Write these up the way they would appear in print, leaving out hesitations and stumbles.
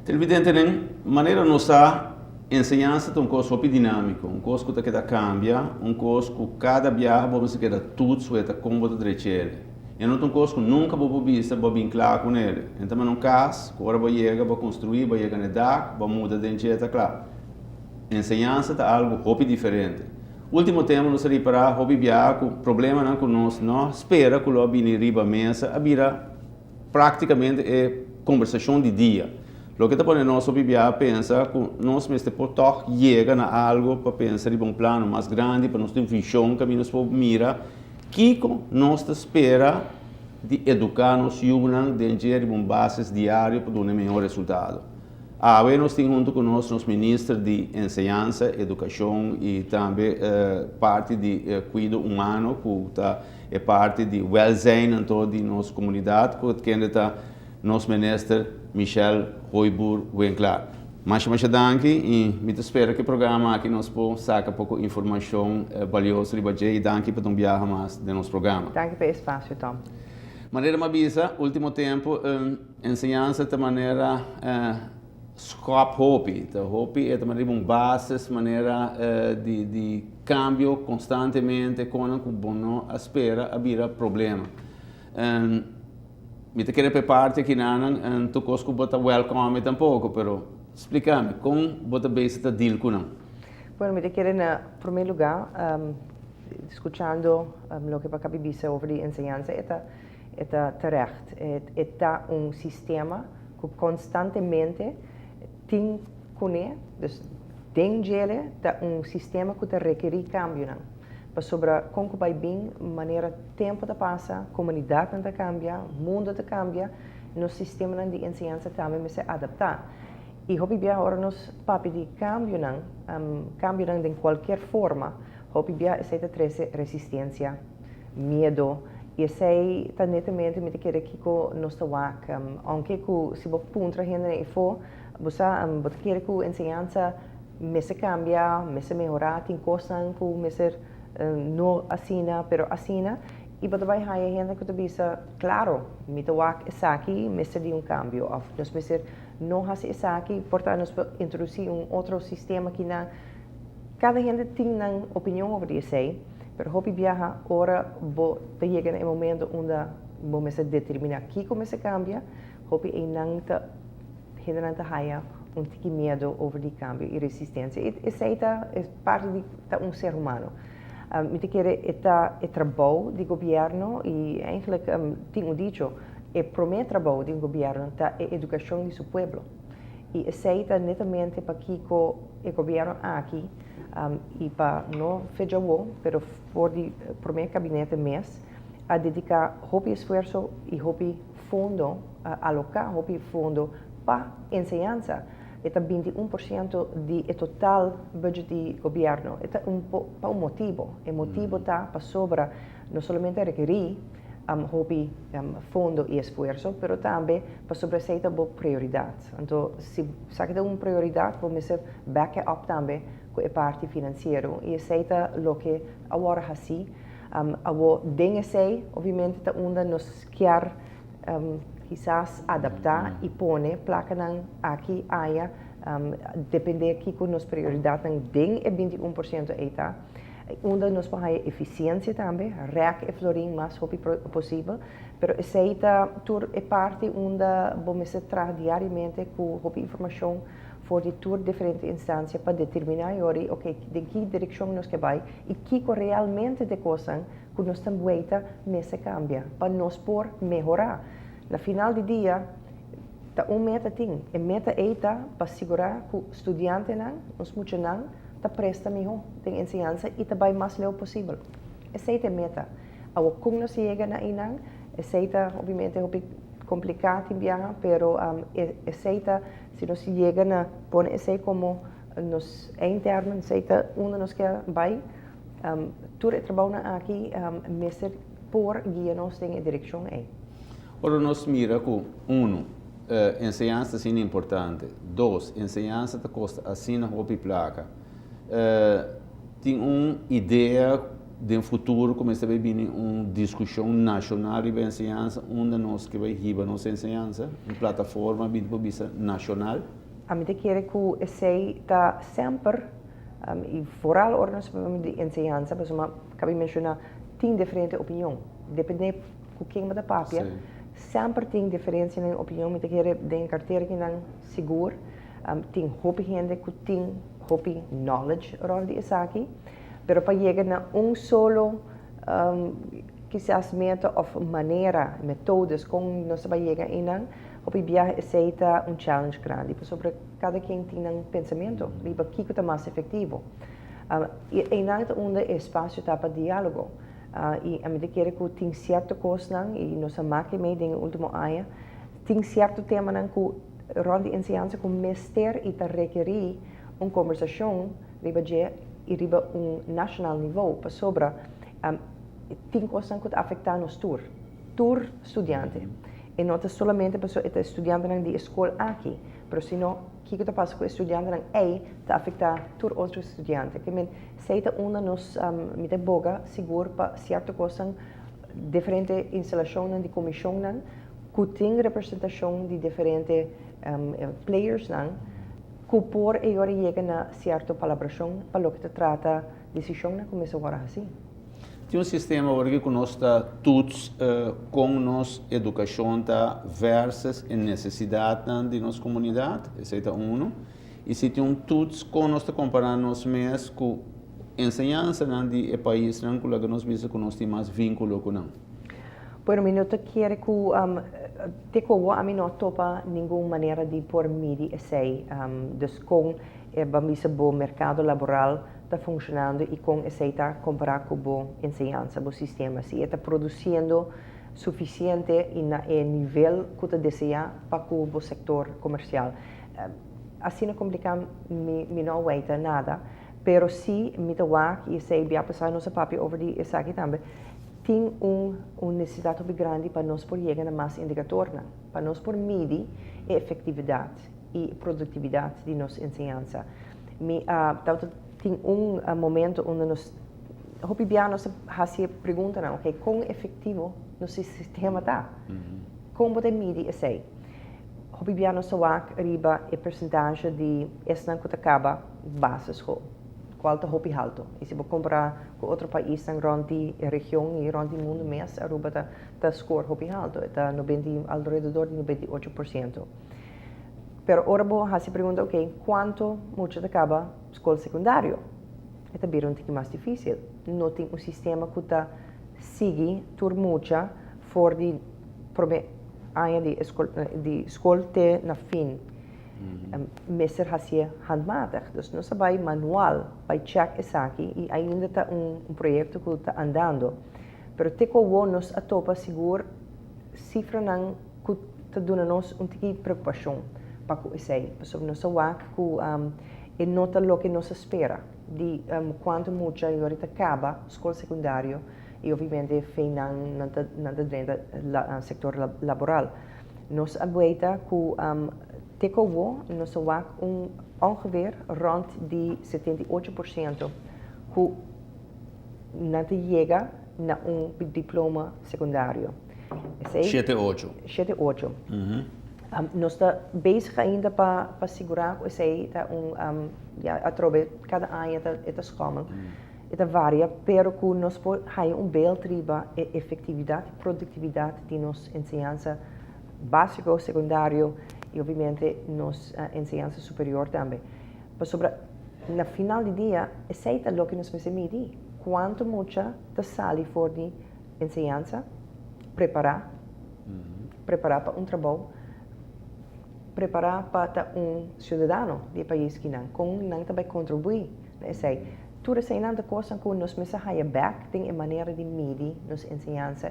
Televidentenan, manera nos sa, enseñansa ta un kos hopi dinámiko, un kos ku ta keda kambia, un kos ku kada biaha bo mester keda toets weta kon bo ta drech'el. E no ta un kos ku nunka bo por bisa bo a bin kla ku nel. E ta manera un kas ku ora bo yega bo a konstruí, bo a yega na e dak, bo a muda den dje, ta kla. Enseñansa ta algu hopi diferente. Último tempu nos a ripará hopi biaha ku problemanan ku nos no spera ku lo a bini riba mesa a bira práktikamente e kombersashon di dia. Loke ta pone nos hopi biaha pensa ku nos mester por tòg yega na algu pa pensa riba un plano mas grandi, pa nos tin vishon kaminda nos por mira kiko nos ta spera di eduká nos yunan den dje riba un basis diario pa duna e mehor resultado. Awe nos tin huntu ku nos nos minister di Enseñansa, Edukashon i tambe parti di kuido humano ku ta e parti di welzijn anto di nos komunidat ku kende ta nos minister Michelle Hooyboer Winklaar. Masha masha danki i mi ta spera ku e programa aki nos por saka poko informashon balioso riba dje i danki pa ta un biaha mas den nos programa. Danki pa e espasio Tom. Manera mi a bisa ultimo tempu. Enseñansa ta manera skòp hopi, ta hopi e ta manera riba un basis manera di di kambio konstantemente konan ku bo no a spera a bira problema. Mi ta kere pa e parti akinanan tur kos ku bo ta wèlkòm tampoko pero splika mi kon bo ta bezig ta deal ku nan? Bueno mi ta kere na promé lugá skuchando loke bo a kabi bisa over di enseñansa e ta E ta terecht. E ta un sistema ku konstantemente tin kuné, dus den djele ta un sistema ku ta rekerí kambionan. Pasobra kon ku bai bin, manera tempu ta pasa, komunidatnan ta kambia, mundu ta kambia, nos sistemanan di enseñansa tambe mester adaptá. I hopi bia ora nos papia di kambionan, kambionan den kualkier forma, hopi bia esei ta trese resistensia. Miedo. I esei ta netamente mi ta kere kiko nos ta wak. Aunke ku si bo puntra hendenan efo, bo sa, bo ta kere ku enseñansa mester kambia, mester mehorá, tin kosnan ku mester no asina, pero asina. I bo ta bai haña hende ku ta bisa, klaro, mi ta wak esaki mester di un kambio òf nos mester no hasi esaki, por ta nos por introdusí un otro sistema kinan. Kada hende tin nan opinion over di esei. Pero hopi biaha ora bo ta yega na e momento unda bo mester determina kiko mester kambia, hopi einan ta hendenan ta haya un tiki miedo over di kambio i resistensia. I esei ta parti di ta un ser humano. Mi ta kere e ta e trabou di gobierno i eigenlijk tin un dicho, e prome trabou di un gobierno ta e edukashon di su pueblo. I esei ta netamente pakiko e gobierno aki I pa no fecha awor, pero for di prome kabinete mes a dediká hopi esfuerso i hopi fondo, a aloká hopi fondo pa enseñansa. E ta 21% di e total budget di gobièrnu. E ta un pa un motibo. E motibo ta pasobra no solamente a rekerí hopi fondo i esfuerso, pero tambe pasobra esei ta bo prioridat. Anto si esaki ta un prioridat bo mester back e up tambe ku e parti finansiero i esei ta loke a wòrdu hasí. Awor den esei obviamente ta unda nos kier kisas adaptá i pone plakanan aki aya dependé kiko nos prioridatnan den e 21% ei ta. Unda nos por haña efisiensia tambe, rèk e florin mas hopi posibel. Pero esei ta tur e parti unda bo mester traha diariamente ku hopi informashon for di tur diferente instansia pa determiná yori, oke, den ki direkshon nos ke bai i kiko realmente ta e kosnan ku nos ta bueita mester kambia pa nos por mehorá. Na final di dia ta un meta tin, e meta ei ta pa sigurá ku studiantenan, nos muchanan, ta presta mihó den enseñansa i ta bai mas leu posibel. Esei ta e meta. Awor kon nos yega na einan, esei ta obviamente hopi kompliká tin biaha, pero esei ta, si nos yega na pone esei komo nos eindtermen, esei ta unda nos ke bai, tur e trabounan aki mester por guia nos den e direkshon ei. Ora nos mira ku, unu, enseñansa ta asina importante, dos, enseñansa ta kosta asina hopi plaka, Tin un idea den futuro ku mester bai bini un diskushon nashonal riba enseñansa unda nos ke bai hiba nos enseñansa? Un plataforma bini por bisa nashonal? Ami ta kere ku esei ta semper i foral ora nos papia di enseñansa pasobra kabi menshoná tin diferente opinion depende ku ken bo ta papia semper tin diferensia den opinion mi ta kere den e kartera kinan sigur tin hopi hende ku tin hopi knowledge rònt di esaki pero pa yega na un solo kisas meta òf manera metodes kon nos ta bai yega einan. Hopi biaha esei ta un challenge grandi pasobra kada ken tin nan pensamentu riba kiko ta mas efektivo. I einan ta unda e espasio ta pa diálogo. I ami ta kere ku tin sierto kosnan, i nos a maki mei den e último aña, tin sierto temanan ku rònt di enseñansa ku mester i ta rekerí un kombersashon riba dje i riba un nashonal nivou pasobra tin kosnan ku ta afektá nos tur, tur studiante. E no ta solamente pasobra e ta e studiantenan di e skol aki, pero sino kiko ta pasa ku e studiantenan ei ta afektá tur otro studiante. Ke men, esei ta unda nos mi ta boga sigur pa sierto kosnan, diferente instalashonnan di komishonnan ku tin representashon di diferente playersnan ku por e yora yega na sierto palabrashon pa loke ta trata desishonnan ku mester wòrdu hasi. Tin un sistema awor aki ku nos ta toets kon nos edukashon ta versus e nesesidatnan di nos komunidat, esei ta unu. I si tin un toets kon nos ta kompará nos mes ku enseñansanan di e paisnan ku laga nos bisa ku nos tin mas vínkulo ku nan. Bueno, mi no ta kere ku te ku awor ami no a topa ningun manera di por midi esei. Dus kon e ban bisa bo merkado laboral ta funcionando y con esey ta compara cu bo enseñansa, bo sistema, si e ta produciendo suficiente y na e nivel cu ta desea pa cu bo sector comercial. Asina complica mi mi no a weita nada, pero si mi ta wak y esey bia pasa nos a papia over di esaki tambe, tin un un necesidad hopi grandi pa nos por yega na mas indicatornan, pa nos por midi e efectividad y productividad di nos enseñansa. Mi a tabata tin un momento unda nos hopi bia nos a hasi e preguntanan, ok, kon efektivo nos sistema ta? Kon bo ta midi esei? Hopi bia nos ta wak riba e persentahe di esnan ku ta kaba basisschool, kual ta hopi haltu. I si bo kompara ku otro paisnan rònt di e region i rònt di mundu mes, Aruba ta ta score hopi haltu, e ta nobenta i alrededor di 98%. Pero ora bo hasi pregunta, ok, kuantu mucha ta kaba skol sekundario? E ta bira un tiki mas difísil. No tin un sistema ku ta sigui tur mucha for di promé aña di skol di skol te na fin. Mester hasié handmatig. Dus nos a bai manual bai chèk esaki i ainda ta un proyekto ku ta andando. Pero te ku awor nos a topa sigur sifranan ku ta duna nos un tiki preokupashon pa ku esei, pasobra nos a wak ku e no ta loke nos a spera di kuantu mucha yori ta kaba skol sekundario i obviamente fei nan nan ta nan ta drenta sektor laboral. Nos a bueita ku te ku awo nos a wak un ongeveer rònt di 78% ku nan ta yega na un diploma sekundario. Esei. Shete ocho. Shete ocho. Nos ta bezig ainda pa pa sigurá ku esei ta un ya atrobe kada aña ta e ta schommel, e ta varia, pero ku nos por haña un beeld riba e efektividat i produktividat di nos enseñansa básiko, sekundario i obviamente nos enseñansa superior tambe. Pasobra na final di dia esei ta loke nos mester midi, kuantu mucha ta sali for di enseñansa, prepará, prepará pa un trabou, prepará pa ta un siudadano di e pais kinan, kon nan ta bai kontribuí na esei. Tur eseinan ta kosnan ku nos mester haya bèk den e manera di midi nos enseñansa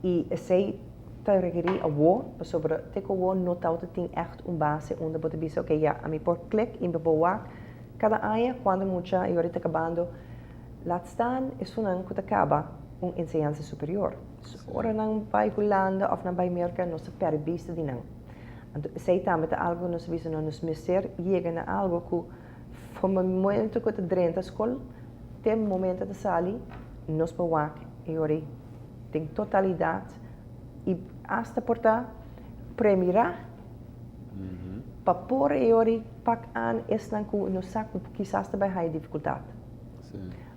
i esei ta rekerí awor pasobra te ku awor no tabata tin ègt un base unda bo ta bisa oke ya ami por klik i mi por wak kada aña kuantu mucha i ora ta kabando. Laat staan esunnan ku ta kaba un enseñansa superior. Ora nan bai Hulanda òf nan bai Merka nos ta pèrdè bista di nan. Anto esei tambe ta algu ku nos ta bisa no nos mester yega na algu ku for momento ku ta drenta skol te momento ta sali nos por wak e ora ei den totalidat i asta por ta premirá. Pa por e ora pak aan esnan ku nos sa ku kisas ta bai haya difikultat.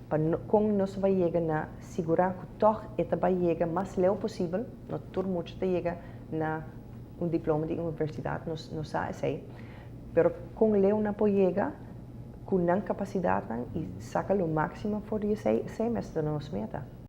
Pa no, kon nos bai yega na sigurá ku tòg e ta bai yega mas leu posibel, no tur mucha ta yega na un diploma di universidat, nos no sa esei, pero kon leu nan por yega ku nan kapasidatnan i saka lo máksimo for di esei, esei mester ta nos meta.